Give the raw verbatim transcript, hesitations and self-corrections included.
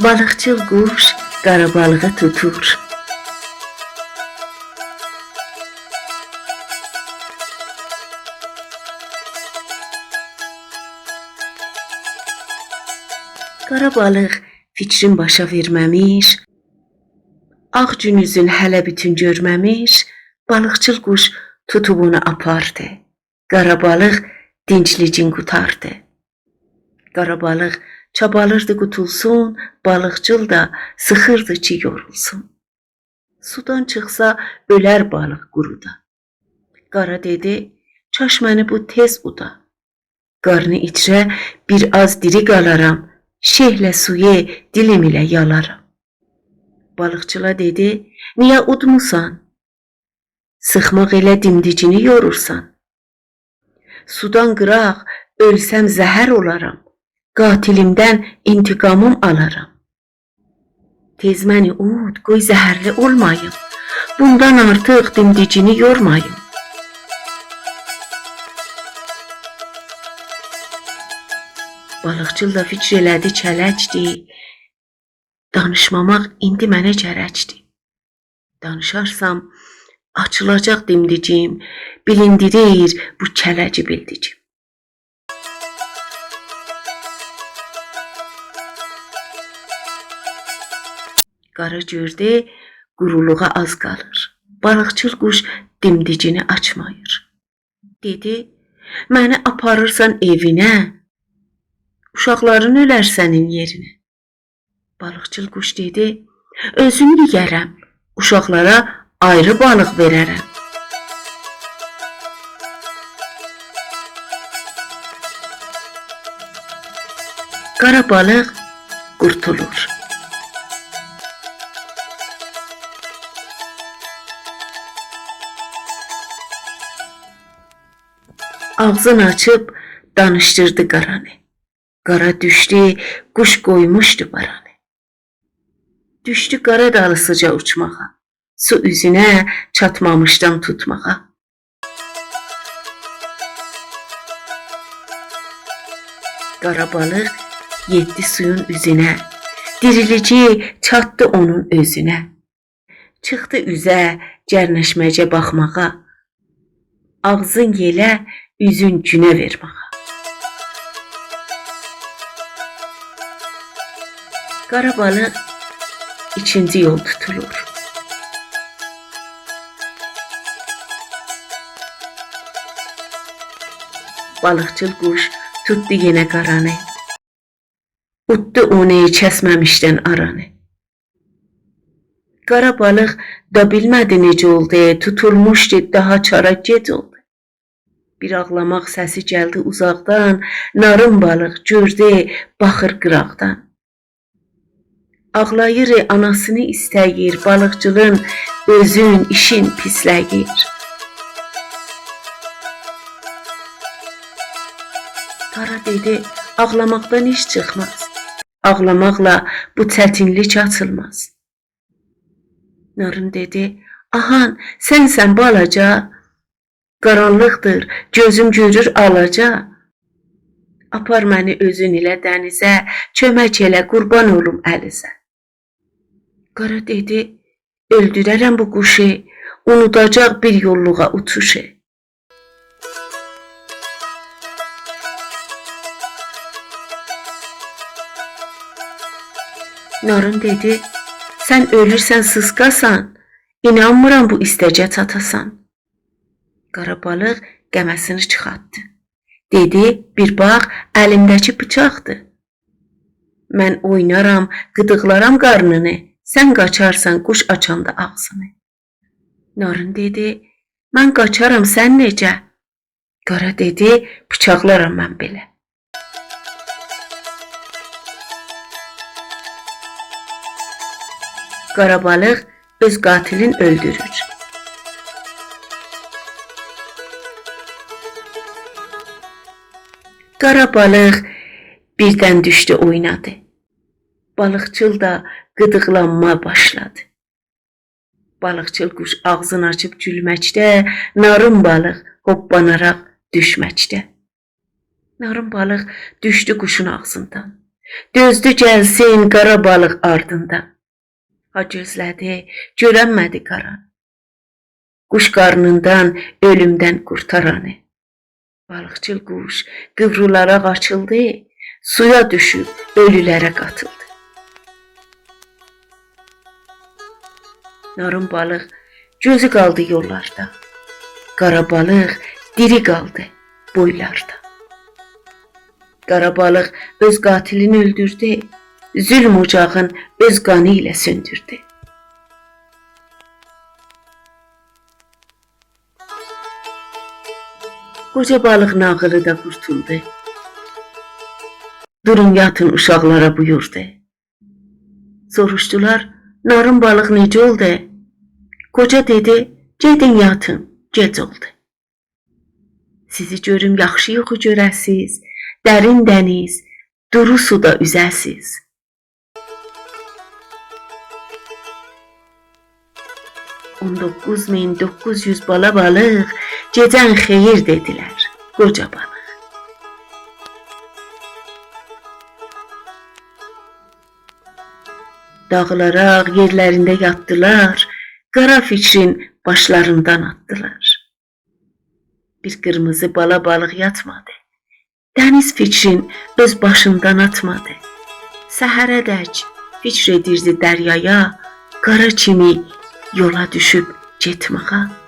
بالیقچیل قوش قارا بالیغی توتور. قارا بالیق فیکرین باشا وئرمه‌میش، آغ گون اوزون هله بوتون گؤرمه‌میش، بالیقچیل قوش توتوب اونو آپاردی. قارا بالیق دینجلیگین قوتاردی. قارا بالیق چابالیردی قوتولسون، بالیقچیل دا سیخیردی کی، یورولسون. سودان چیخسا، اؤلر بالیق قورودا. قارا دئدی: «کاش منی بو تئز اودا. قارنی ایچره بیر آز دیری قالارام، شئهله سویو دیلیم ایله یالارام.» بالیقچیلا دئدی: «نییه اودموسان؟ سیخماق ائله دیمدیگینی یورورسان. سودان قیراق، اؤلسم زهر اولارام، قاتیلیمدن انتقامیم آلارام. تئز منی اود، قوی زهرلی اولماییم، بوندان آرتیق دیمدیگینی یورماییم.» بالیقچیل دا فیکر ائله‌دی، کلکدی: «دانیشماماق ایندی منه گرکدی. دانیشارسام، آچیلاجاق دیمدیگیم، بیلیندیریر بو کله‌گی بیلدیگیم.» قارا گؤردو، قورولوغا آز قالیر. بالیقچیل قوش دیمدیگینی آچماییر. دئدی: «منی آپاریرسان ائوینه، اوشاقلارین اؤلر سنین یئرینه.» بالیقچیل قوش دئدی: «اؤزوم یئیه‌رم، اوشاقلارا آیری بالیق وئره‌رم.» قارا بالیق قورتولور. آغزین آچیب دانیشدیردی قارانی. قارا دوشدو، قوش قویموشدو بارانی. دوشدو قارا دالیسیجا اوچماغا، سو اوزونه چاتمامیشدان توتماغا. قارا بالیق یئتدی سویون اوزونه، دیریلیگی چاتدی اونون اؤزونه. چیخدی اوزه، گرنشمه‌جه باخماغا، آغزین یئله، اوزون گونه وئرماغا. قارا بالیق ایکینجی یول توتولور. بالیقچیل قوش توتدو یئنه قارانی، اوتدو اونو کسمه‌میشدن آرانی. قارا بالیق دا بیلمه‌دی نئجه اولدو، توتولموشدو، داها چاره گئج اولدو. بیر آغلاماق سسی گلدی اوزاقدان، نارین بالیق گؤردو، باخیر قیراقدان. آغلاییر، آناسینی ایسته‌ییر، بالیقچیلین اؤزون، ایشین پیسله‌ییر. قارا دئدی: «آغلاماقدان ایش چیخماز. آغلاماقلا بو چتینلیک آچیلماز.» نارین دئدی: «آهان، سنسن بالاجا؟ قارانلیقدیر، گؤزوم گؤرور آلاجا. آپار منی اؤزون ایله دنیزه، کؤمک ائله، قوربان اولوم الیزه.» قارا دئدی: «اؤلدوره‌رم بو قوشو، اونوداجاق بیر یوللوغا اوچوشو.» نارین دئدی: «سن اؤلورسن، سیسقاسان، اینانمیرام بو ایستگه چاتاسان.» قارا بالیق قمه‌سینی چیخارتدی. دئدی: «بیر باخ، الیمده‌کی بیچاقدیر. من اوینارام، قیدیقلارام قارنینی، سن قاچارسان قوش آچاندا آغزینی.» نارین دئدی: «من قاچارام، سن نئجه؟» قارا دئدی: «بیچاقلارام من بئله.» قارا بالیق اؤز قاتلین اؤلدورور. قارا بالیق بیردن دوشدو، اوینادی. بالیقچیل دا قیدیقلانما باشلادی. بالیقچیل قوش آغزین آچیب گولمکده، نارین بالیق هوپپاناراق دوشمکده. نارین بالیق دوشدو قوشون آغزیندان. دؤزدو گلسین قارا بالیق آردیندان. ها گؤزله‌دی، گؤرنمه‌دی قارانی، قوش قارنیندان، اؤلومدن قورتارانی. بالیقچیل قوش قیوریلاراق آچیلدی، سویا دوشوب اؤلولره قاتیلدی. نارین بالیق گؤزو قالدی یوللاردا، قارا بالیق دیری قالدی بویلاردا. قارا بالیق اؤز قاتیلینی اؤلدوردو، ظلم اوجاغین اؤز قانی ایله سؤندوردو. قوجا بالیق ناغیلی دا قورتولدو. دورون یاتین، اوشاقلارا بویوردو. سوروشدولار: «نارین بالیق نئجه اولدو؟» قوجا دئدی: «گئدین یاتین، گئج اولدو. سیزی گؤروم یاخشی یوخو گؤره‌سیز، درین دنیز، دورو سودا اوزه‌سیز.» اون دوققوز مین دوققوز یوز بالا بالیق گئجن خئییر دئدیلر قوجا بالیق. داغیلاراق یئرلرینده یاتدیلار، قارا فیکرین باشلاریندان آتدیلار. بیر قیرمیزی بالا بالیق یاتمادی، دنیز فیکرین اؤز باشیندان آتمادی. سحره‌دک فیکر ائدیردی دریایا، قارا کیمی یولا دوشوب گئتمه‌یه.